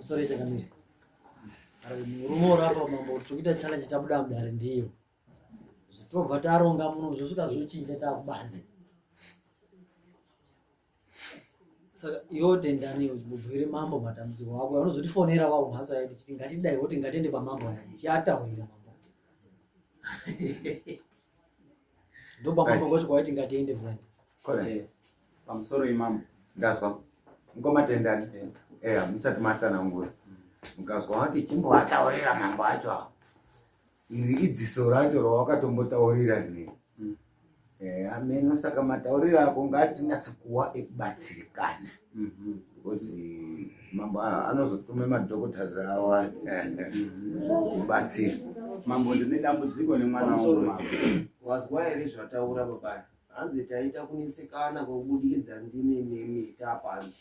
Pamusoro chakamira. Murume uri apa mambo tiri kuita challenge tabuda mudare ndiyo. Tobva taronga muno zvosvika zvochinja takubanze. Saka iwe tendani uchibubwire mambo matambudziko ako vanozotifonera wavo mhatso yaiti chiti ngatidai woti ngatiende kwamambo chiataurira mambo. Ndokwamambo kwacho kwaiti ngatiende kudai. Kona. Eh, pamusoro imambo Ndazwa. Mukoma Tendani. Eh, musati matsanangura. Mukazwa wati chimboataurira mambo acho awo. Iri idziso racho rawakatombotaurira rinei. Eh, ameno saka matauriro ako ngaatinyatse kuwa ekubatsirikana. Because mambo anozotuma madhokotas awa kubatsira. Mambo ndine dambudziko nemwana wangu mambo. Wazwa here zvataura baba? Hanzi taita kunetsekana kwekubudikidza ndimi nemi tapanzi.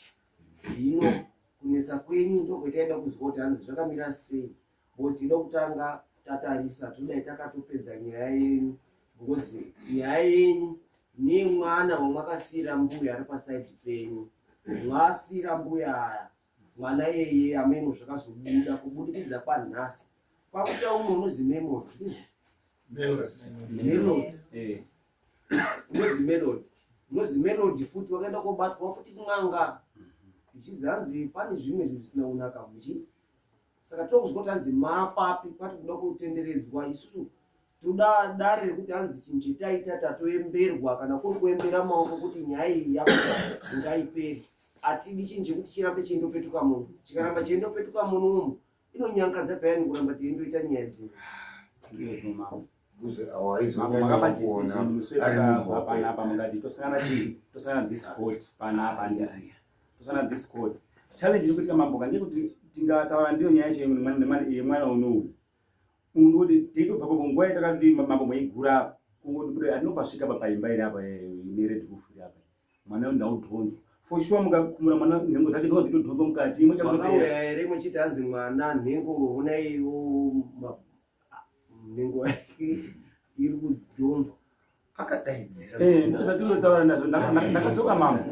Hino kunetsa kwenyu ndokwetaida kuzwa kuti hanzi zvakamira sei. Because tinoda kutanga tatarisa todai takatopedza nyaya yenyu because nyaya yenyu nemwana wamakasiira mbuya ari pasaidi penyu mwasiira mbuya aya mwana iyeye ameno zvakazobuda kubudikidza kwanhasi kwakuita umwe unozi memory ndizvo melody Eh, unozi melody unozi melody futi wakaenda kobatwa futi kun'anga zvichizi hanzi pane zvimwe zvinhu zvisina kunaka muchi saka tokuzwa kuti hanzi mapapi kwati kuda kutenderedzwa isusu toda dare rekuti hanzi chinhu chetaita tatoemberwa kana kuri kuembera maoko kuti nyaya iyi yabuda ngaipere hatidi chinhu chekuti chirambe chiendopetuka munhu chikaramba chiendopetuka munhu umu inonyangadza payani kuramba tiendoita nyaya dzedu ndizvo mambo. Kuzi Mambo makapa awaizonyanya kuona decision musi ari wetakabva muhope. panapa mukati tosangana chii tosangana this court panapa handiti tosangana this court challenge iri kuitika mambo ka ndeyekuti tingataura ndiyo nyaya yacho yemwana unoyu unoti teitobva papo nguva yatakati mambo maigura kungoti bude atinopasvika pa paimba iri apa ine red roof iri apa mwana uyu ndaudhonzwa for sure mukakumura mwana nhengo dzake dzinonga dzitodhonzwa mukati imwe chakutopera Makauya here muchiti hanzi mwana nhengo honaiwo nhengo yake iri kudhonzwa Akadaidzira. Eh, ndozvatinotaura nazvo ndakadzoka mambo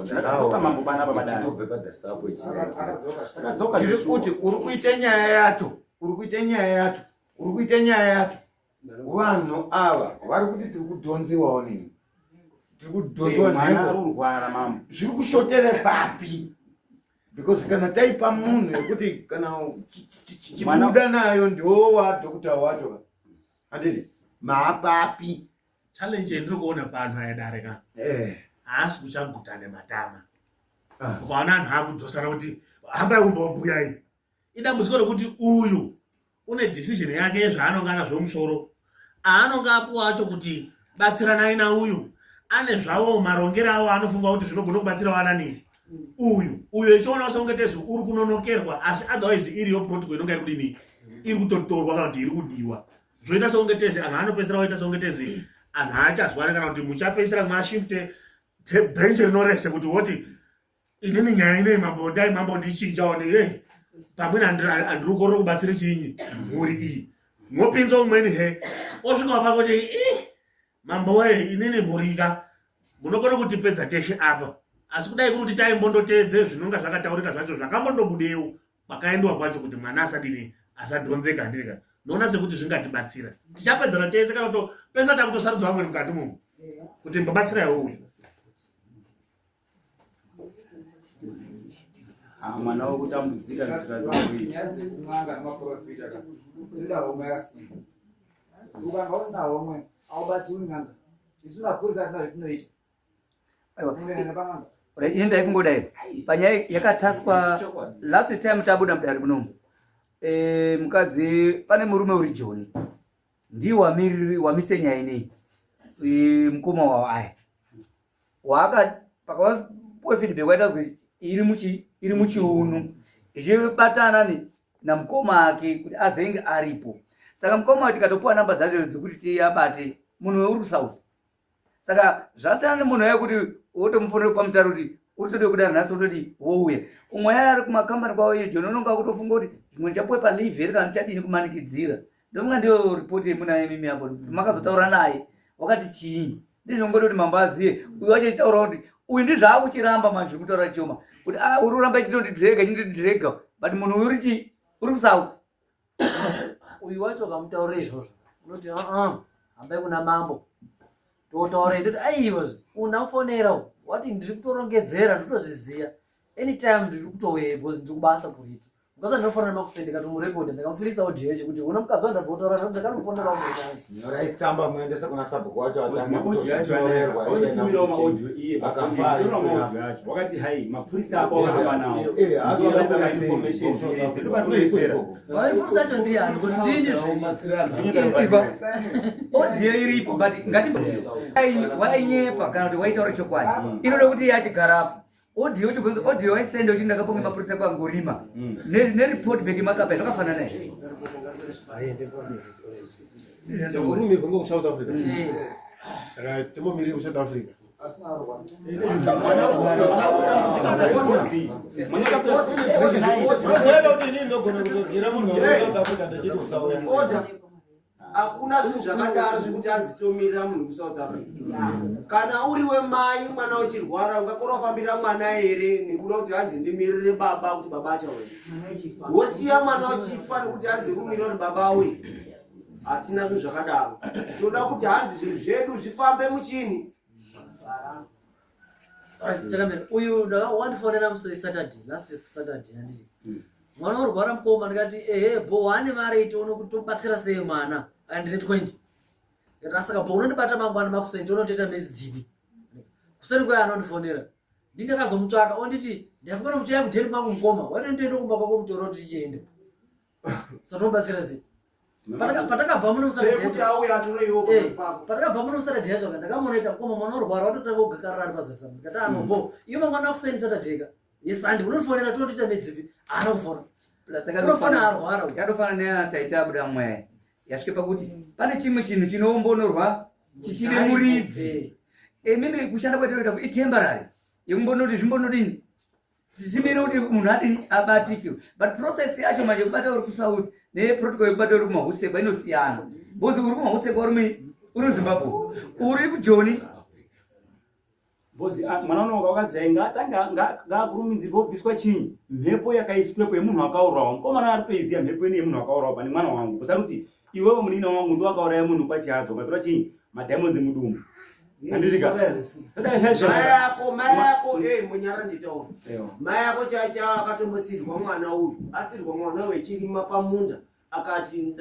ndakadzoka mambo panapa padare Chitobve padzasapo ichidaidzira. ndakadzoka Tiri kuti uri kuita nyaya yacho, uri kuita nyaya yacho, uri kuita nyaya yacho. Vanhu ava vari kuti tiri kudhonziwawo nini? Tiri kudhonziwa mwana nhengo. ari kurwara mambo Zviri kushotere papi? Because kana taipa munhu yekuti kana chibuda nayo ndiwo wadhokuta wacho. Handiti? Maapapi? Challenge yandiri kuona paanhu aya dare ka. Eh. Haasi kuchaguta nematama. Ah. Ukaona anhu akudzosana kuti hambai kumbobhuyai. Idambudziko rekuti uyu une decision yake yezvaanonga anazvo musoro. Aanonga apuwa acho kuti batsiranai nauyu. Ane zvawo marongero awo anofunga kuti zvinogona kubatsira wanani. Uyu uyu echiona sekunge tezi uri kunonokerwa asi otherwise iriyo protocol inonga iri kudini iri kutotorwa kana kuti iri kudiwa. Zvoita sekunge tezi anhu anopedzisira oita sekunge tezi anhu haachazwani kana kuti muchapedzisira mwashifte bench rinorese kuti woti inini nyaya inei mambo dai mambo ndichinjawo ne hey, pamweni andiri kukorera kubatsira chinyi mhuri iyi mopinza umweni he osvika pa kuti ih mambo wee inini mhurika munokona kutipedza teshe apa asi kudai kuri kuti taimbondoteedze zvinonga zvakataurika zvacho zvakambondobudewo kwakaendiwa kwacho kuti mwana asadini asadhonzeka handirika ndoona sekuti zvingatibatsira tichapedzana tese kana kuto pesa takutosarudza vamweni mukati mumu kuti mbobatsiraiwo uyu Ah, mwana wekutambudzika Nyaya dzekun'anga nemaprofita ka dzinoda homwe yakasimba. Ukanga usina homwe haubatsirwi n'anga. Isu mapurisa hatina zvatinoita. Unoenda pan'anga. Right, ini ndaifunga kudai panyaya yakataswa last time tabuda mudare munomu e, mukadzi pane murume uri joni ndiye wamiriri wamise nyaya ineyi e, mukoma wavo aya waaka pakapuwe feedback waita kuti iri muchi iri muchiunu ichibatana ne namukoma ake kuti azenge aripo saka mukoma tikatopuwa namba dzacho dzekuti tiabate munhu uri kusouth saka zvasiyana nemunhu uya kuti wotomufonera pamutaro kuti uri tode kudaro nhasi wotodii wouya umwe yaya ari kumakambani kwavo iyo joni unonga kutofunga kuti zvimwe ndichapuwe palive here kana ndichadini kumanikidzira ndofunga ndiyo ripoti yemunaye mimi apo makazotaura naye wakati chii ndizvo ngode kuti mambo aziye uyu wacho achitaura kuti uyu ndizvaakuchiramba manje zvekutaura chioma kuti ah uri kuramba chindondidhirega chindondidhirega But munhu uyu uri chii? Uri kusouth. Uyu wacho ukamutaurira izvozvo unoti aa hambai kuna mambo totaura ndoti aiwa undafonera wati ndiri kutorongedzera ndotozviziva anytime ndiri kutouya because ndiri kubasa kuritu mukadzi wandinofonera makuseni ndikatomurekodha ndikamufirisa audio yacho kuti una mukadzi wandatotaura naye ndakanofonera Nyorai tsamba muendese kuna sabhuku wacho atange Maaudio acho kutonyorerwa aunotumirawo maaudio iye Akafa, tora maaudio acho wakati hai mapurisa ako wakahamba nawo Eh, asi Ndiwo wakabuya vanopa sei? information South yese Africa. ndopanobetsera vaifurisa acho ndiyani kuti ndini zve Audio iripo but ngatimboti wainyepa kana kuti waitaura chokwadi. Inoda kuti iye achigarapo. Audio uchibvunza audio waisenda uchiti ndakaponge mapurisa kwangorima. Nereport back makapa zvakafanana here? Urumirwa ngokuSouth Africa. Saka timomirire kuSouth Africa. Unoziva kuti inini ndogona kutogira munhu weSouth Africa ndechiti usauya. Order. Hakuna zvinhu zvakadaro zvekuti hanzi tomirira munhu kuSouth Africa. Kana uri wemai mwana uchirwara ungakora kufambira mwana here nekuda kuti hanzi ndimirire baba kuti baba achauya. Wosiya mwana uchifa nekuti hanzi kumirira kuti baba auye. Hatina zvinhu zvakadaro. Tinoda kuti hanzi zvinhu zvedu zvifambe muchini. Chakamira uyu wandifonera musi wesaturday last saturday handiti mwana urwara mukoma ndikati ehe bo waane mari itoona kuti tobatsira sei mwana andine 20 ndikati asaka bo unondibata mangwana makuseni tonotoita mezi dzipi kuseni kwaye anondifonera ndi ndakazomutsvaka onditi ndafamba nomuchaya kudheni kwangu mukoma watonitoenda kumba kwako mutoro kuti tichienda satomubatsira sei patakabva muno Zvekuti auye atore iwo pasi pako. patakabva muno musaturday yacho ka ndakamunoita mukoma mwana urwara watotanga kugakarira ari pazasi ndikati anobo iyo mangwana akuseni saturday ka yesandi unondifonera totoita medzipi haana kufona unofona arwara uyu. Yatofanana neyataita abuda mweya yasvike pakuti pane chimwe chinhu chinoombonorwa chichine muridzi. Imimi kushanda kwatinoita itemporary yekumbonoti zvimbonodini tichimire kuti munhu adini abatike but process yacho manje kubata uri kusouth neprotocol yekubata uri kumahusekwa inosiyana because uri kumahusekwa uri uri muzimbabwe uri kujoni Bozi mwana unoka wakazi ngaatanga ngaakurumidzirwe kubviswa chinyi mhepo yakaiswepo yemunhu akaurawa mukomana ari kutoiziva mhepo ine yemunhu akaurawa pane mwana wangu kusati kuti iwewe munin'ina wangu ndo akauraya munhu kwachihadzo ukatora chinyi madiamonds mudumbu handiti ka Mai yako, mai yako, eh munyara nditaura. Mai yako chacha akatombosirwa mwana uyu. Asirwa mwana uyu echirima pamunda akati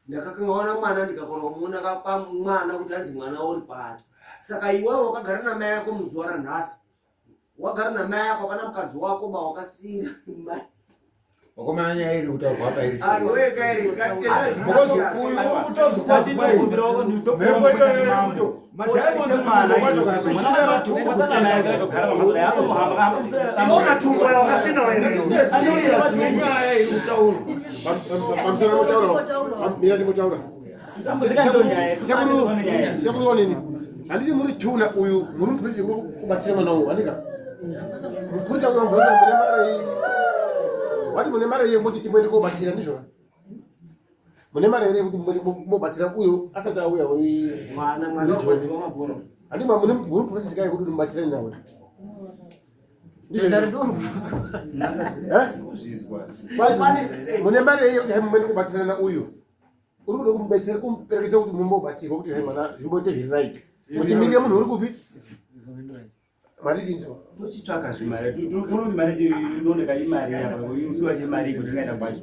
ndakakangaona mwana ndikakora kumuona mwana kuti hanzi mwana uri paari. Saka iwewe wakagara namai yako muzuva ranhasi. Wagara namai yako hapana mukadzi wako ba wakasira mai. Vakomana nyaya iri kutaurwa apa iri Ari wega iri because uyu uri kutozwa mhepo iyoyo iri kuto madiamonds mudumbu kwacho kana kuchita matumbu Iona tumbo yakasvina here? Serious nenyaya iri kutaurwa. Pamusoro motaura. Mira ndimotaura. Sekuru sekuru onini. Handiti muri tuna uyu muri mupurisa muri kubatsira mwana uyu handika. Mupurisa uyu amvura mune mari. Wati mune mari yekuti timboende kobatsira ndizvo. Mune mari here yekuti mubatsira uyu asati auya uyu. Mwana mwana wadziwa mabhoro. Handiti mune muri mupurisa kai kuti mubatsirane nawe. Mune mari here yekuti mumboende kobatsirana uyu. Uri kuda kumubetsera kumuperekedza kuti mumbobatsirwa kuti hai mwana zvimboite zviri right. Muchimirire munhu uri kupi? Mari tinzwa. Tochitsvaka zvimari toona kuti mari inooneka imari apa usiwa chemari kuti ingaenda kwacho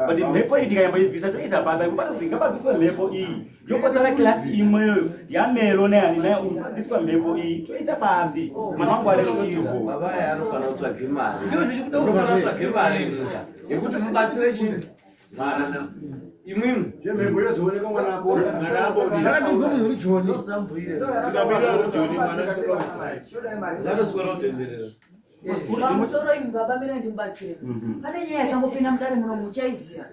but mhepo iyi tikayamboibvisa toisa papa ikubata kuti ngapabviswe mhepo iyi yokosara kilasi imweyo yamelo neyani nayo pabviswa mhepo iyi toisa pambi mwana wangu arerukirwo Baba aya anofanira kutsvage mari. Ndizvo zvichikuda Unofanira kutsvage mari inuka. Yekuti mubatsire chii? Mwana. Imwimwi. Zvemhepo yozooneka mwana apora. Mwana apora. Ndakabirwa munhu uri Joni. Tikabirwa uri Joni mwana ngatoswera kutenderera. Pamusoro imi baba mirai ndimubatsire. Pane nyaya yakambopinda mudare muno muchaiziya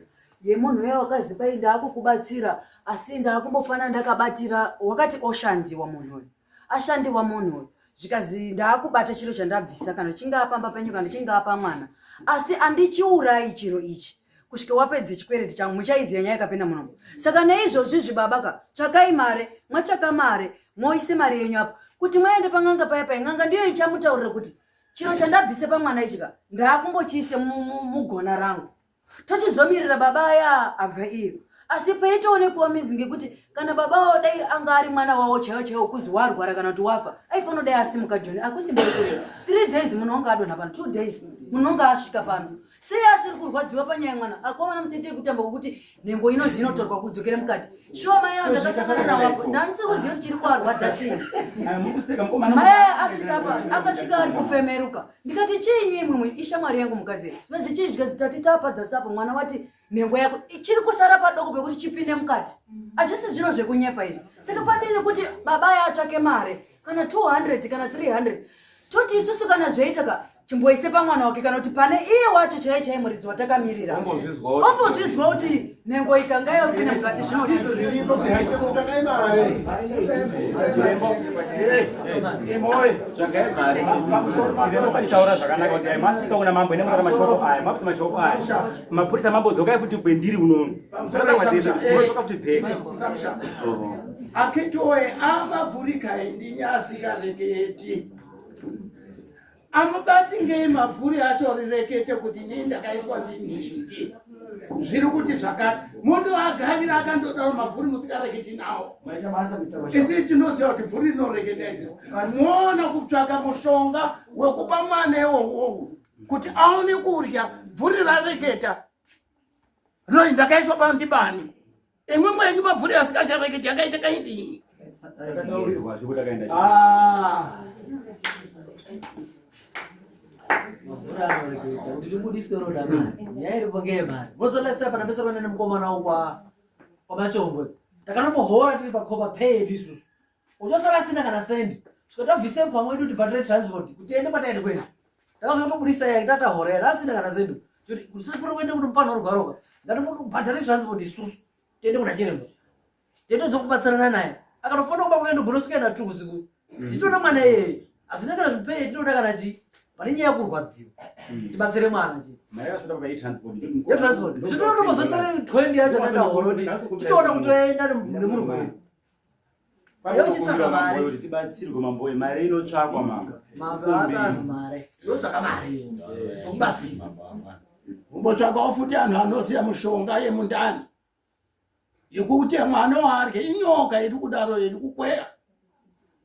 yemunhu uya wakazi kwai ndaakukubatsira asi ndaakumbofana ndakabatira wakati oshandiwa munhu uyu ashandiwa munhu uyu zvikazi ndaakubata chiro chandabvisa kana chingaa pamba penyu kana chingaa pamwana asi andichiurayi chiro ichi kusvika wapedze chikwereti changu muchaiziya nyaya yakapinda munomu saka neizvozvi izvi baba ka tsvakai mare mwatsvaka mare moise mari yenyu apo kuti mwaende pan'anga paya paya n'anga ndiyo ichamutaurira kuti Chiro chandabvise pamwana ichi ka ndaakungochiise mugona rangu. Tochizomirira baba aya abva iyo. Asi paitoonekwawo midzi ngekuti kana baba wavo dai anga ari mwana wavo chaiwo chaiwo kuzi warwara kana kuti wafa aifanira dai asimuka Joni akusimbori kure. 3 days munhu wanga adonha pano, 2 days munhu wanga asvika pano. Sei asiri kurwadziwa panyaya yemwana? Akomana musaite kutamba kwekuti nhengo inozi inotorwa kudzokera mukati. Shuwa mai avo ndakasangana navo apo ndandisiri kuziva kuti chiri kuarwadza chii. Mai aya asvika apa akasvika ari kufemeruka. Ndikati chiinyi imwimwi ishamwari yangu mukadzi. Vanzi chii zvikanzi tati tapadza sapo mwana wati nhengo yako chiri kusara padoko pekuti chipinde mukati. Hazvisi zviro zvekunyepa izvi. Saka padini kuti baba aya atsvake mari kana 200 kana 300 toti isusu kana zvaita ka chimboise pamwana wake kana kuti pane iye wacho chaiye chaiye muridzi watakamirira ombozvizwa kuti nhengo ikanga yopinda mukati zvinotaura zvakanaka kuti masvika kuna mambo ine mutara mashoko aya makuti mashoko aya mapurisa mambo dzokai futi kwendiri unono unodzoka futi bheka Akitoe amavhurika endinyasikareketi amubati ngei mabvuri acho rirekete kuti nei ndakaiswa zinhingi zviri kuti zvakati munhu agarira akandodaro mabvuri musikareketi nawo isi tinoziva kuti bvuri rinoreketa izvi moona kutsvaka mushonga wekupa mwana iwowowu kuti aone kurya bvuri rareketa rinoi ndakaiswa pano ndibani imwe mwenyu mabvuri asikachareketi akaita kaindini ah. mabvuri anoreketa kuti tibudiswe roda mari nyaya iripo ngeyemari mozolesera pana pese panene mukomana wokwa kwamachongwe takanombohora tiri pakopa pedu isusu uchosara asina kana sendi svika tabvise pamwe wedu tibhadhare transport kuti tiende kwataende kuenda takazotobudisa yake tatahorera asina kana sendi kuti kusipuri kuende kunomupana urwaroka ngatimubhadhare transport isusu tiende kuna chiremba tetozokubatsirana naye akatofanira kuba kuenda gonosvika na two usiku tichitoona mwana iyeye hazvina kana zvipeye tinoona kana chii pane nyaya yekurwadziwa tibatsire mwana chii yetransport zvinotombozosara 20 yacho ndandahoroti tichiona kutoenda nemurwere Seuchitsvaka mari. Kuti tibatsirwe mambo mari inotsvakwa mambo. Mambo vanhu mari. Yotsvaka mari. Tokubatsira. Kumbotsvakawo futi anhu anoziva mushonga yemundani yekuti mwana waarye inyoka iri kudaro iri kukweya.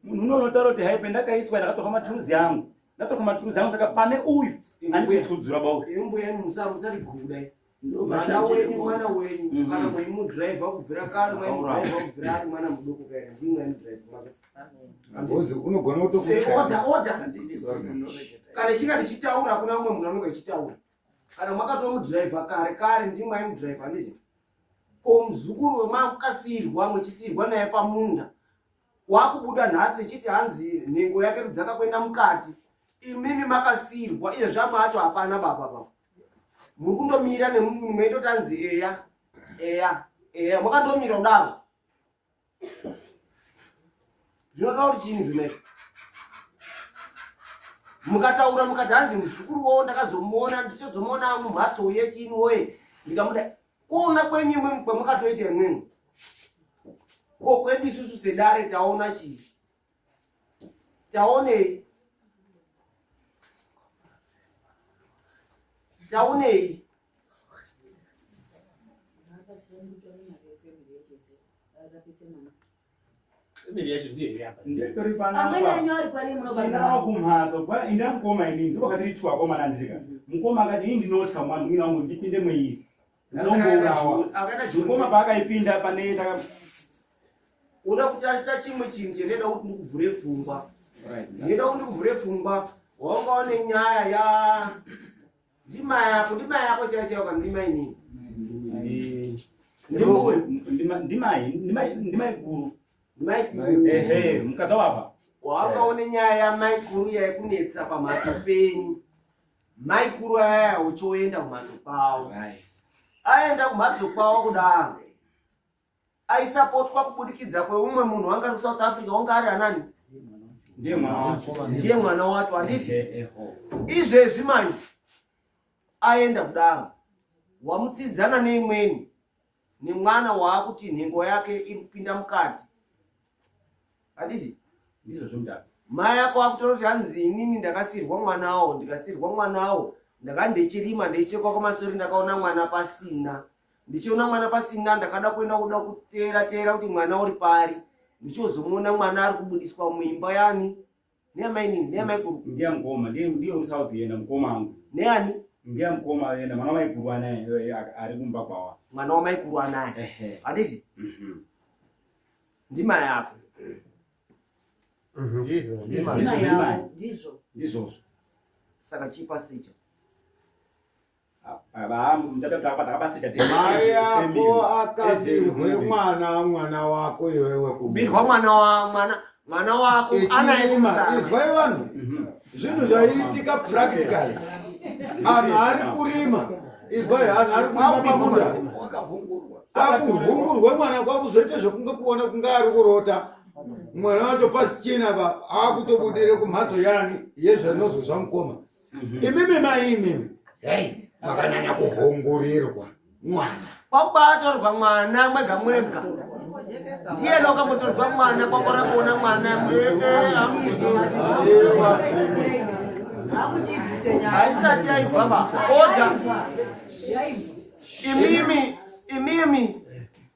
Munhu unonotaura kuti hai pendakaiswa ndakatorwa maturuzi angu. Ndatorwa maturuzi angu saka pane uyu andisi kutsudzura bau. Imbuya musariguda. Mwana wenyu mwana wenyu mhm. kana muimudriver kubvira kare maimudriver kubvira ari mwana mudoko kaira ndimwe maimudriver Mbuzi unogona kutokuoda oda kana chinga ndichitaura kuna umwe munhu anonge achitaura kana makatomudriver kare kare ndimwe maimudriver handiti ko muzukuru wemakasiirwa muchisiirwa naye pamunda wakubuda nhasi chiti hanzi nhengo yake rudzaka kuenda mukati imimi makasiirwa iye zvamwe acho hapana baba baba muri kundomira nemuendotanzi eya eya eya makandomira kudaro zvinotaura kuti chiini zvona izvi mukataura mukati hanzi muzukuru wowo ndakazomuona ndichazomuona mumhatso yechini woye ndikamuda kuona kwenyu imwimwi kwemukatoita imwimwi ko kwedu isusu sedare taona chii Taonei? Taonei? Amweni enyu ari pari munobatsira kumhatso kwa inda mukoma ini ndipo katiri tu akomana ndika mukoma akati ini ndinotya mwana mwina wangu ndipinde mweiri ndombourawa mukoma paakaipinda pane taka uda kutarisa chimwe chinhu chendinoda kuti ndikuvhure pfungwa ndinoda kuti ndikuvhure pfungwa wanga une nyaya ya ndima yako ndima yako chaiyo chaiyo kana ndima inini ndimaiguru ehe mukadzi wava wanga une nyaya yamaikuru yaikunetsa pamhatso penyu maikuru aya uchoenda kumhatso kwavo aenda kumhatso kwavo kudaro aisapotwa kubudikidza kweumwe munhu wanga ari kusouth africa wanga ari anani ndiye mwana wacho handiti izvezvi manje aenda kudaro wamutsidzana neimweni nemwana waakuti nhengo yake iri kupinda mukati handiti ndizvo zvomudaro Mai ako akutaura kuti hanzi inini ndakasiirwa mwana awo, ndikasiirwa mwana awo, ndaka ndechirima ndeichekwa kwamasori ndakaona mwana pasina. Ndichiona mwana pasina ndakada kuenda kuda kuteera teera kuti mwana uri pari. Ndichozomuona mwana ari kubudiswa muimba yani? Neyamainini, neyamaikuru. Ndiye mukoma, ndiye ndiye uri South yena mukoma wangu. Neyani? Ndiye mukoma yena mwana wamaikuru anaye eh, ari kumba kwawa. Mwana wamaikuru anaye. Ehe. Handiti? Mhm. Ndima yako. Mhm, ndizvo Ndizvo, Ndima ndizvo. Ndizvozvo. Saka chipa sicha. Mai ako akabirwe mwana mwana wako iwewe kubirwa mwana wa mwana mwana wako anaye kumusana. Izwai vanhu zvinhu zvaiitika practically anhu ari kurima izwai anhu ari kurima pamunda kwakuhungurwe mwana kwakuzoita zvekunge kuona kunge ari kurota mwana wacho pasichina pa akutobudire kumhatso yani yezvanozo zvamukoma mhm. imimi mai imimi hei makanyanya kuhongorirwa mwana kwakubatorwa mwana mwega mwega ndiyena ukambotorwa mwana kwakora kuona mwana haisati yaibva ba oda imimi imimi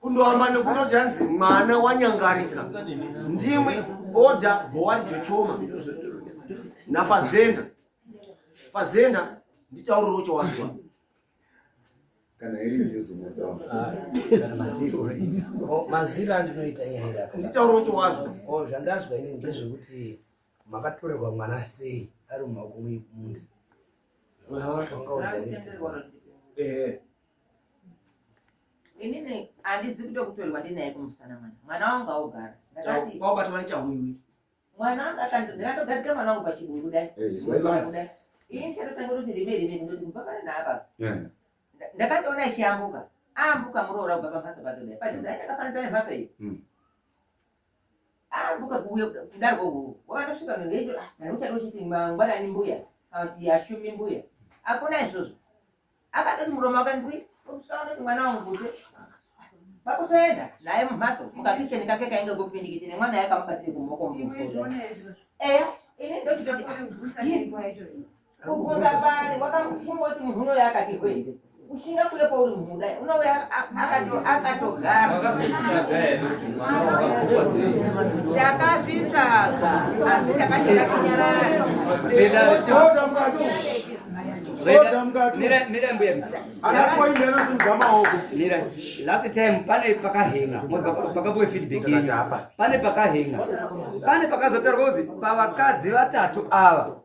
kundoamba nekundoti hanzi mwana wanyangarika ndimwi oda gowari jochoma nafazenda fazenda nditauriro chowazwa kana iri njuzu oh, maziro andinoita iyaira nditauriro chowazwa oh, zvandazwa ini ndezvekuti makatorerwa mwana sei ari mumaoko munda Inini handizi kutokutorwa ndinaye kumusana mwana. Mwana wangu aogara. Ndakati wabatwa nechahuiwi. Mwana wangu akando ndakatogadzika mwana wangu pachiburu kudai. Eh, Ini ndichatotanga kuti rime rime kundoti kubva pane naapa. Ndakandoona ichiyambuka. Ambuka muroora kubva pamhatso pake kudai. Padhuze aitakafananidza nemhatso iyi. Hmm. Ambuka kuuya kudariko uku. Wakatosvika ngecho ah ndari uchati mangwanani mbuya. Kana kuti ashumi mbuya. Hakuna izvozvo. Akatoti muromo wake ndwi kusvika mwana wangu kuti kwakutoenda naye mumhatso mukakicheni kake kainge kopindikiti nemwana yakamubatire kumoko mumusoro eya ini ndochitoti kubvunza pari wakamungoti munhu unoyo akakirwe here kushinga kuye pauri munhu kudai unouya akatogara takazvitsvaga asi takati takanyarara Mira mbuya. Anapoinda anosimudza maoko. Mira. Last time pane pakahenga. Mozwa pakapuwe feedback yenyu. Pane pakahenga. Pane pakazotaurwa kuti pavakadzi vatatu ava.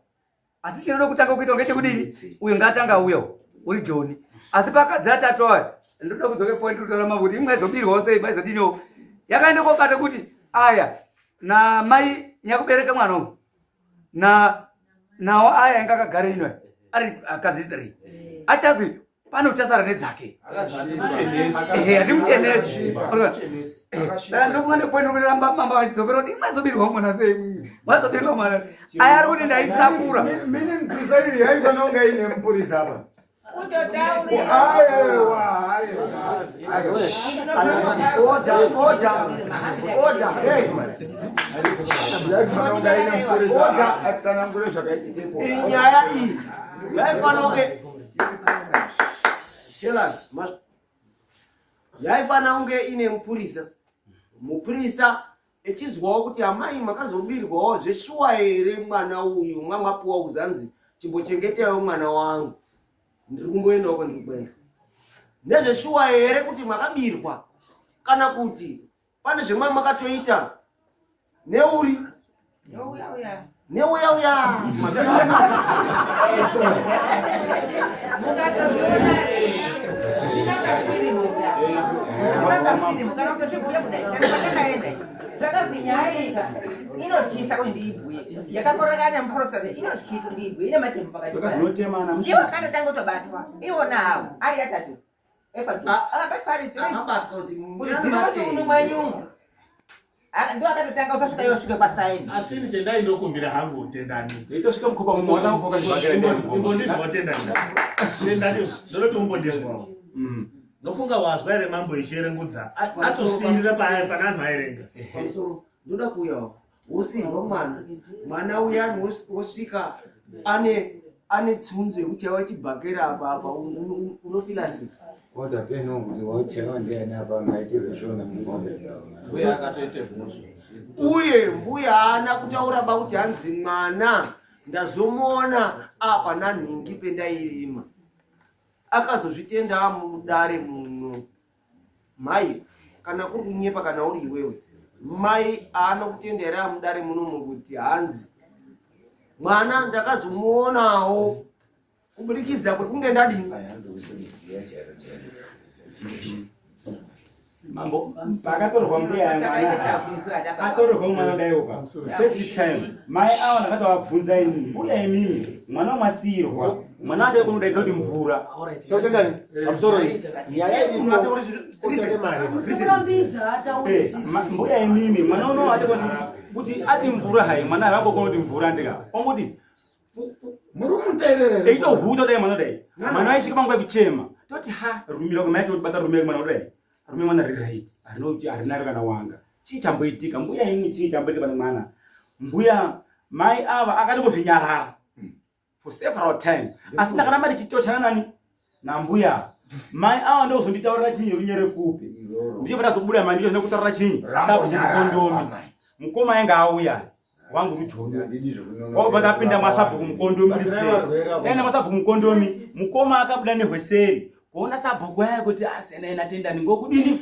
Asi chinoda kutanga kuitwa ngechekudini? Uyu ngaatanga uyo. Uri Joni. Asi pakadzi vatatu ava ndoda kudzoke point kutaura mambo kuti imwe aizobirwawo sei maizodiniwo. Yakaenda kobata kuti aya na mai nyakubereka mwana uyu. Na nawo aya anga akagara ino ari akadzi 3 achazi pane uchasara nedzake ehe hatimuchenesi saka ndofunga nepoint kuti ramba mamba vachidzokera kuti imwazobirwa mwana sei mwazobirwa mwana aya ari kuti ndaisakura meaning precisely yaifanira kunge ine mupurisa apa Nyaya iyi yaifanira kunge yaifanira kunge ine mupurisa mupurisa Echizwawo kuti amai makazobirwawo zveshuwa here mwana uyu mwamapuwa kuzanzi chimbochengetaiwo mwana wangu ndiri kumboendawo kwandiri kuenda nezveshuwa here kuti makabirwa kana kuti pane zvemwa makatoita neuri neuya uya zvakazi nyaya ika inotyisa kuti ndiibhuye yakakorekana muprofesa inotyisa kuti ndiibhuye ine matemo pakati ndiwo akatotanga kutobatwa iwona hawo ari atatu akabatwa kuti ndo akatotanga usasvika iwe svike kwasaini asi ini chendai ndokumbira hangu tendani itosvika mukopa mumwe wana imbondizwa tendani tendani ndinoti umbondizwawo mm. ndofunga wazwa here mambo ichierengudza atosiirira paaya pana anhu aerenga pamusoro ndoda kuuyawo Wosirwa mwana, mwana uyani wosvika ane ane tsunzo yekuti yava chibhakera apa apa unofila sei? Kota peno kuti wauchaiwa ndiani apa ngaitirwe shona mungombe. Mbuya akatoite mhosva. Uye mbuya haana kutaura ba kuti hanzi mwana ndazomuona apa nanhingi pendairima. Akazozvitenda mudare muno. Mai kana kuri kunyepa kana uri iwewe mai haana kutenda here amudare munomu kuti hanzi mwana ndakazomuonawo kuburikidza kwekunge ndadini Mambo pakatorwa mbuya mwana atorwa mwana daiwoka first time mai ava ndakatovabvunza ini mbuya imimi mwana wamasiirwa mwana ate kunodaidza kuti mvura mbuya imimi mwana uno ate kuti ati mvura hai mwana havangokona kuti mvura ndika ongoti Muri muteerere. Eitohuta dai mwana dai. Mwana aisvika panguva yekuchema. Toti ha rumi rako mai toti bata rumi mwana dai. Rumi mwana riri right. Harina kuti harina kana wanga. Chii chamboitika? Mbuya ini chii chamboitika pane mwana? Mbuya mai ava akatongozvinyarara for several time. Asi ndakaramba ndichitochana nani? Nambuya. Mai ava ndozonditaurira chinyi runyere kupi? Ndicho patazobuda mai ndicho ndokutaurira chinyi. Sakondomi. Mukoma ainge auya. wangu rujoni wabva tapinda masabhuku mukondomi taenda masabhuku mukondomi mukoma akabuda nehweseri kuona sabhuku aya kuti asena ena tendani ngokudini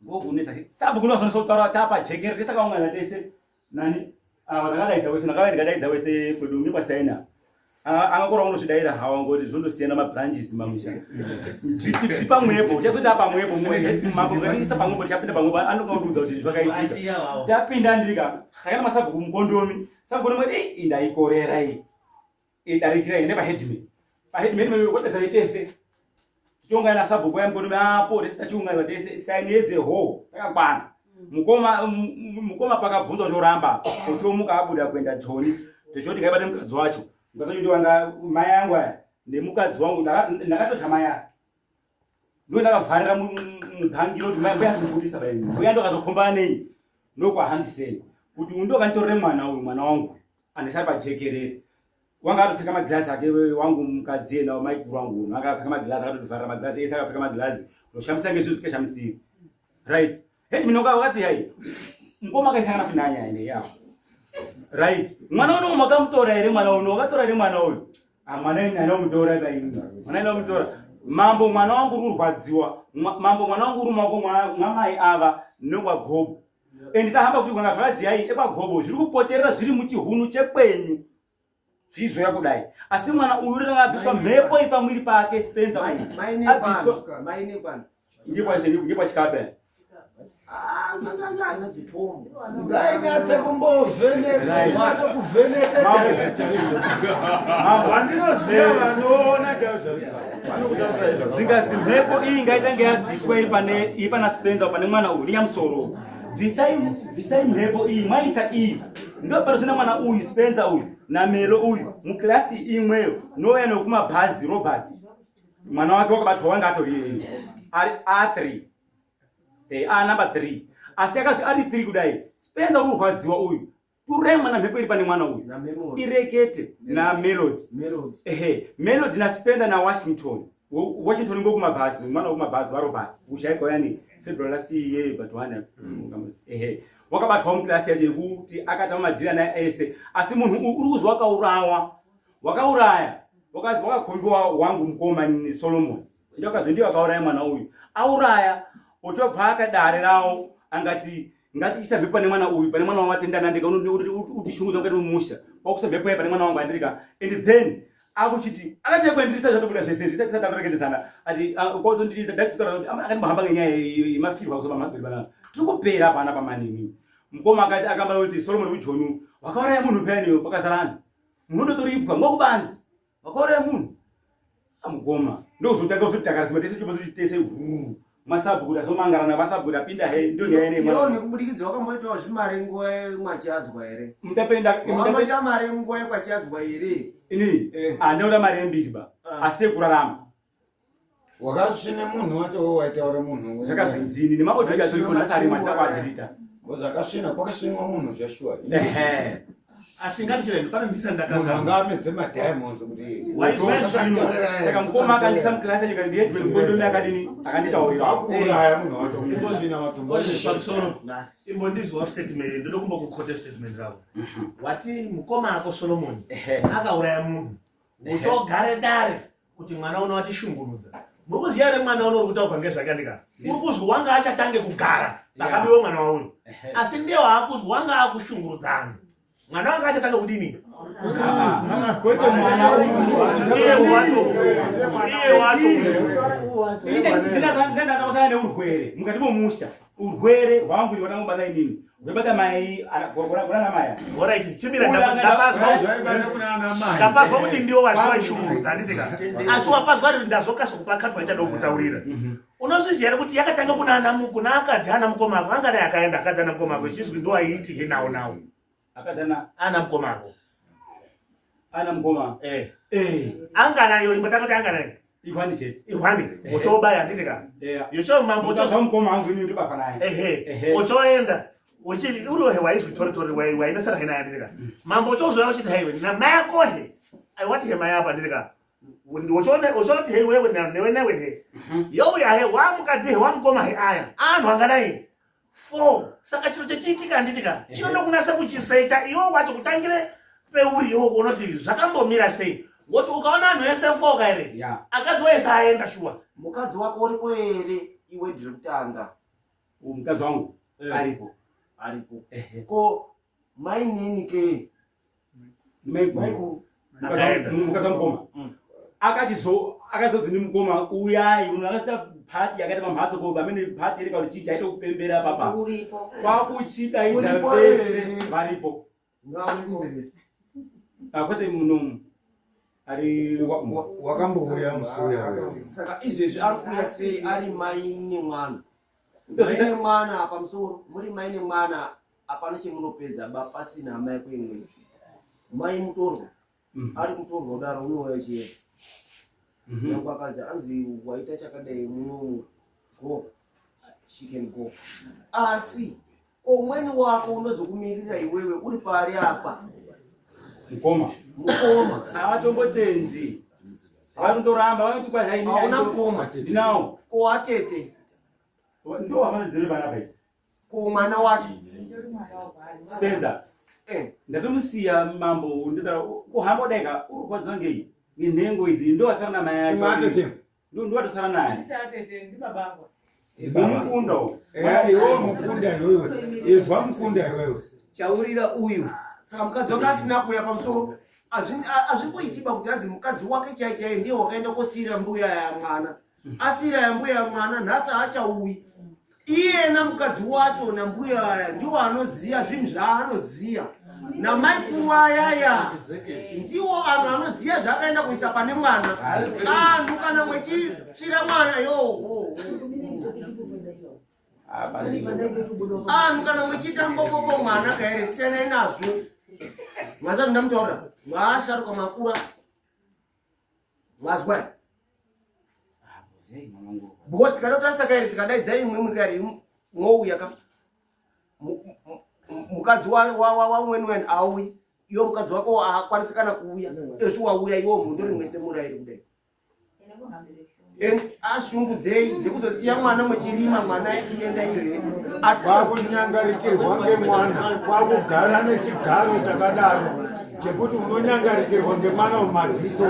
ngokunetsa sabhuku ndozonesa kutaura tapa jekere tese takaungana tese nani ava takadaidza wese ndakauya ndikadaidza wese kwedu nekwasaina angakora unozvidaira hawa ngoti zvondosiyana mabranches mamusha tiri pamwepo uchazoti apamwepo mambo ngatiisa pamwepo tichapinda pamwepo anonga undiudza kuti zvakaitika tapinda ndirika takaenda masabhuku mukondomi sabhuku nomwe ei ndaikorera iyi idarikira iyi nepaheadman paheadman kodedza tese tichiungana sabhuku ya mukondomi apo tese tachiungana tese saini yeze ho takakwana mukoma mukoma pakabvunzwa choramba uchomuka abuda kuenda joni tichoti ngaibate mukadzi wacho mukadzi wacho ndiwanga mai yangu aya nemukadzi wangu ndakatocha mai aya ndo ndakavharira mugangiro kuti mai mbuya ndibudisa bai mbuya ndakazokombana nei nokwahandisei kuti uyu ndokanditorere mwana uyu mwana wangu andisari pajekerere wanga atopfeka magirazi ake wangu mukadzi yena maikuru wangu uno akapfeka magirazi akatotivharira magirazi ese akapfeka magirazi kutoshamisa ngezvinhu zvikashamisiri right head minoka wakati hai mukoma akaisangana finanya ine yawo right mwana uno makamutora here mwana uno wakatora here mwana uyu ah, mwana ini anomutora paini mwana ini anomutora mambo mwana wangu uri kurwadziwa mambo mwana wangu uri maoko mwamai ava nokwagobo and tahamba kuti kwanga zvakaziyai ekwagobo zviri kupoterera zviri muchihunu chekwenyu zvizoya kudai asi mwana uyu ranga abviswa mhepo iri pamwiri pake Spencer abviswa ngepachikabe ngainyatse kumbovheneka kuvheneka vandinoziva vanoona zvingazi mhepo iyi ngaitange yabviswa iri pane iri pana Spencer pane mwana uyu nenyamusoro bvisai bvisai mhepo iyi mwaisa iyi ndo panosina mwana uyu Spencer uyu naMelo uyu mukilasi imweyo nouya nokumabhazi Robert mwana wake wakabatwa wanga atori ari A3 eh, A number 3 asi akazi ari 3 kudai Spencer uri kurwadziwa uyu turai mwana mhepo iri pane mwana uyu irekete namelody ehe melody naspenda nawashington washington ngokumabhazi mwana wekumabhazi varobert ushaikwa yani february last year but one mm. ehe wakabatwa muklasi yacho yekuti akatama madhira naye ese asi munhu uri kuzi wakaurawa wakauraya wakazi wakakombiwa wangu mukoma solomon ndokazi ndiyo akauraya mwana uyu auraya otobva akadare rawo angati ngatiisa mhepo pane mwana uyu pane mwana wamatendana ndika utishungudza mukati memusha kwakuisa mhepo yaye pane mwana wangu andirika and then akuchiti akati kuendirisa zvatobuda zvese zvisati tisati takureketesana ati akati muhamba ngenyaya yemafirwa kuzoba mhasiberi panapa tiri kupera pana pamanini mukoma akati akamba kuti solomon ujonu wakauraya munhu peyaniyo pakazara anhu munhu unotoripwa ngokubanzi Wakauraya munhu. Amugoma. Ndozotanga kuzotakara simba tese chopa tese huu. Masabhu kuti azomangarana masabhu kuti apinda he ndio nyaya ine mwana. Yo nekubudikidza wakamboitawo zvimari nguva yemwachiadzwa here? Mutapenda wakamboita mari nguva yekwachiadzwa here? Ini eh. Andinoda mari yembiri ba. Ah. Asi yekurarama. Wakasvine munhu wacho waitaura munhu. Zvakazvinzini nemaodho acho atoriko nhasi ari mwana kwadirita. Because akasvina kwakasvinwa munhu zveshuwa. Asi ngatichireni pane ndisa ndakanga. Munhu anga amedze madiamonds kuti. Saka mukoma akandisa mukirasi nyika ndiye mukondomi akadini akanditaurira. Akuuraya munhu wacho kusvina matumbu. Pamusoro imbondizwa statement ndoda kumba kukhota statement rako. Wati mukoma ako Solomon akauraya munhu. Uchogare dare kuti mwana uno atishungurudza muri kuziva here mwana uno uri kutaurwa ngezvake andika uri kuzwi wanga achatange kugara pakabiwa mwana wauyo asi ndiye waakuzwi wanga akushungurudzana mwana wanga achatanga kudini kwete mwana iye wato iye wato ndindatakosana neurwere mukati momusha urwere hwangu ini watangobata inini hwebata mai kunana mai orit chimira ndapazwa kuti ndiwo wazviwaishungurudza handiti ka asi wapazwa kuti ndazokasa kupakatwa ichada kutaurira mhm. unozviziva here kuti yakatanga kuna kuna akadzi ana mukoma ako angadai akaenda akadzi ana mukoma ako ichizwi ndo aiiti he nawo nawo akadzana ana mukoma ako ana mukoma eh eh anganayo imbotanga kuti anganayo ihwani chete ihwani uchobaya handiti ka yocho mambo ucho mukoma wangu ini ndobaka naye ehe uchoenda uchi uri he waizwi tori tori wai wainesana he naye handiti ka mm. mambo uchozouya uchiti haiwe namai ako he aiwati he mai apa handiti ka uchiona uchoti he wewe newe newe he mhm. youya he wamukadzi he wamukoma he aya anhu angadai 4 saka chiro chechiitika handiti ka chinoda kunasa kuchiseita iwo wacho kutangire peuri iwo kuona kuti zvakambomira sei woti ukaona anhu ese 4 ka here yeah. akadzi wese aenda shuwa mukadzi wako uripo here iwe ndiri kutanga mukadzi wangu eh. aripo aripo ko mainini ke maikuru mukadzi wamukoma mm. akachizo akazozi nemukoma uyai munhu akasita pati yakaita pamhatso ko pamene pati iri kakuti chii chaita kupembera papa kwakuchidaidza vese varipo akwete munomu ari wakambouya musuya saka izvezvi ari kuuya sei ari mai nemwana mai nemwana pamusoro muri mai nemwana hapana chemunopedza ba pasina hama yako imweni mai mutorwa mm. ari mutorwa kudaro unouya chienda mhm. yangu akazi anzi waita chakadai muno go she can go asi komweni wako unozokumirira iwewe uri pari apa mukoma mukoma havatombotendi vanotoramba vanoti kwahauna mukoma ndinawo ko atete ndo hamana dziri panapa idzi ko mwana wacho Spencer eh. ndatomusiya mambo ndotara kuhamba kudaika uri kurwadziwa ngei ngenhengo idzi ndo wasara namai acho ndo watosara naye mukunda eh, iwewe mukunda iwewe izwa mukunda iwewe chaurira uyu saka mukadzi wake asina kuuya pamusoro azvimboitiba kuti anzi mukadzi wake chai chai ndiye wakaenda kosiira mbuya ya mwana asira yambuya mwana nhasi haachauyi iyena mukadzi wacho nambuya aya ndiwo anoziva zvinhu zvaanoziva namaikuru ayaya ndiwo anhu anoziva zvaakaenda kuisa pane mwana anhu kana mwechitsvira mwana yoho anhu kana mwechiita mbobobo mwana kaere siyanai nazvo mwazati ndamutaurira mwaasharuka makura mwazwa because tikada kutarisa kairi tikadaidza imwimwi kairi mwouya ka mukadzi wamweni wani auyi iwo mukadzi wako haakwanisi kana kuuya ezvi wauya iwo mundori mwese murairi kudai ashungudzei dzekuzosiya mwana muchirima mwana achienda iyoyo kwakunyangarikirwa ngemwana kwakugara nechigaro chakadaro chekuti unonyangarikirwa ngemwana mumadziso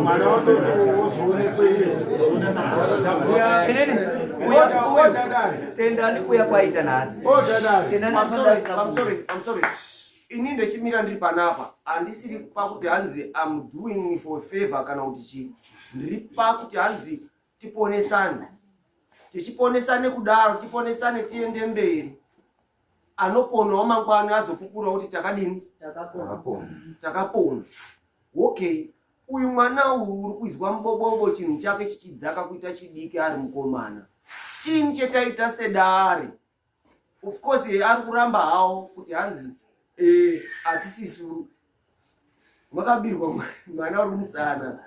mwana watozoonekwe tendani kuya kwaita nhasi ini ndechimira ndiri panapa handisiri pakuti hanzi am doing for favor kana kuti chii ndiri pakuti hanzi tiponesane tichiponesane kudaro tiponesane tiende mberi anoponawo mangwana azopupurawo kuti takadini takapona okay uyu mwana uyu uri kuizwa mubobobo chinhu chake chichidzaka kuita chidiki ari mukomana chinhu chetaita sedare of course eh, ari kuramba hawo kuti hanzi eh, hatisisuru makabirwa mwana uri kumusana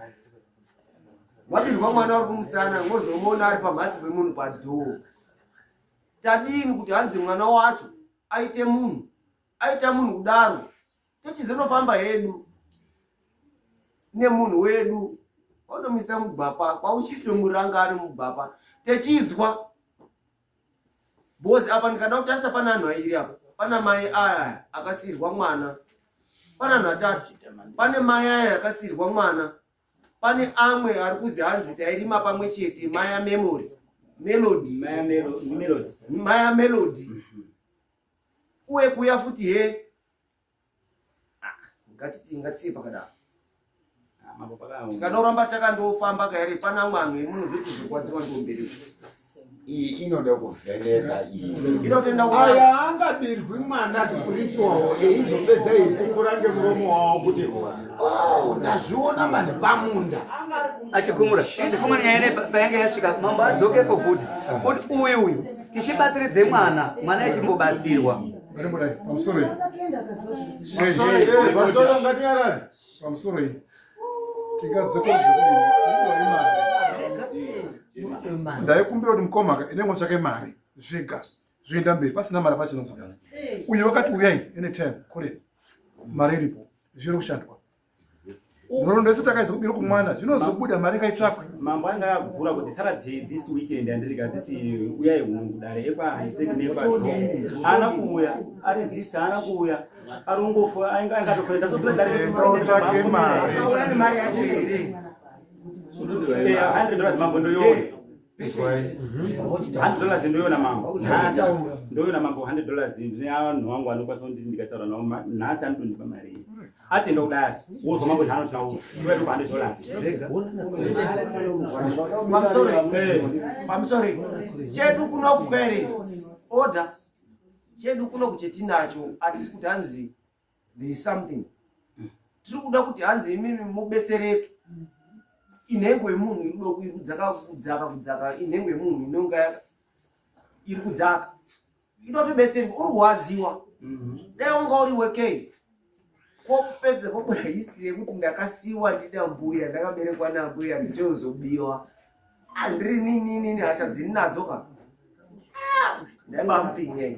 mabirwa mwana uri kumusana mozomuona ari pamhatsi pemunhu padhoo tadini kuti hanzi mwana wacho aite munhu aita munhu kudaro tochizonofamba hedu nemunhu wedu onomisa mugwapa kwauchitomuranga ari mugwapa techizwa because apa ndikada kutarisa pana anhu airi apa pana mai aya akasiirwa mwana pana anhu atatu pane mai aya akasiirwa mwana pane amwe ari kuzi hanzi tairima pamwe chete maya memory melody maya melody uye kuya futi he ah, ngatiti ngatisiye pakadaro ah, tikanoramba takandofamba kahere pana mwanhu emunozoti zvorwadziwa ndomberi iyi inoda kuvheneka iyi inotenda aya angabirwi mwana spiritual eizopedza eipfungura ngemuromo wawo kuti oh ndazviona mani pamunda achikumura ndifunga nyaya ine payange yasvika mambo adzokepo futi kuti uyu uyu tichibatsiridze mwana mwana echimbobatsirwa pamusoro pamusoro iyi tingadzokeredze kudini imari ndaikumbira kuti mukomaka inenge utsvake mari zvega zvoenda mberi pasina mari pachinobuda uye vakati uyai anytime kure mari iripo zviri kushandwa nhoroondo yese takaizwa kubira kumwana zvinozobuda mari ngaitsvakwe mambo anga akugura kuti saturday this weekend andirika this uyai hunhu kudare ekwahaiseki nekwa ana kuuya aresist ana kuuya arungofa angatofa ndazopira dare Enda mari Akauya nemari yacho here? 100 dollars mambo ndoiona 100 dollars ndoiona mambo nhasi ndoiona mambo 100 dollars ndine vanhu vangu vanokwanisa kuti ndikataura navo nhasi anotondipa mari iyi atenda kudari wozwa mambo zvaanotaura ndoyatopa 100 dollars Pamusoro chedu kunoku kwere order chedu kunoku chetinacho hatisi kuti hanzi there is something tiri kuda kuti hanzi imimi mubetsereke inhengo yemunhu iri kuda iri kudzaka kudzaka kudzaka inhengo yemunhu inonga iri kudzaka inotobetserwa uri kurwadziwa dai wanga uri wekei kwopedza pobuda history yekuti ndakasiwa ndina mbuya ndakaberekwa nambuya ndichozobiwa andiri ninini hasha dzini nadzo ka ndaibampinya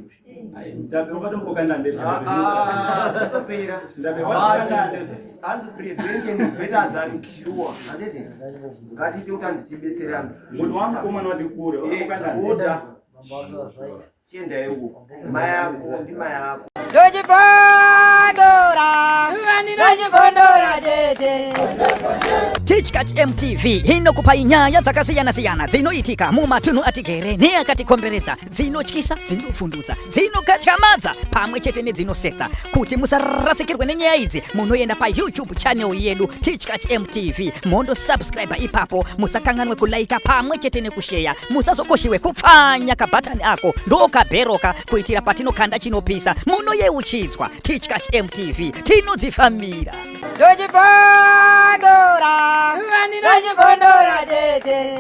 ndape wakatomboka ndende topera Ndape wakatanda hanzi prevention is better than cure handiti ngatiite kuti hanzi tibetserane Munhu wamukomana wati kure wakakanda oda chiendaiwo mai ako ndimai ako Ndochibondora, ndochibondora tete. Tichkach MTV inokupai nyaya dzakasiyana-siyana dzinoitika mumatunhu atigere neakatikomberedza, dzinotyisa, dzinovhundutsa, dzinokatyamadza pamwe chete nedzinosetsa. Kuti musarasikirwe nenyaya idzi, munoenda paYouTube channel yedu Tichkach MTV, mondosubscribe ipapo. Musakanganwe kulaika pamwe chete nekusheya. Musazokoshiwe kupfanya kabhatani ako ndokabheroka kuitira patinokanda chinopisa munoyeuchidzwa. Tichkach MTV tinodzifambira. Ndochibondora, ndochibondora tete.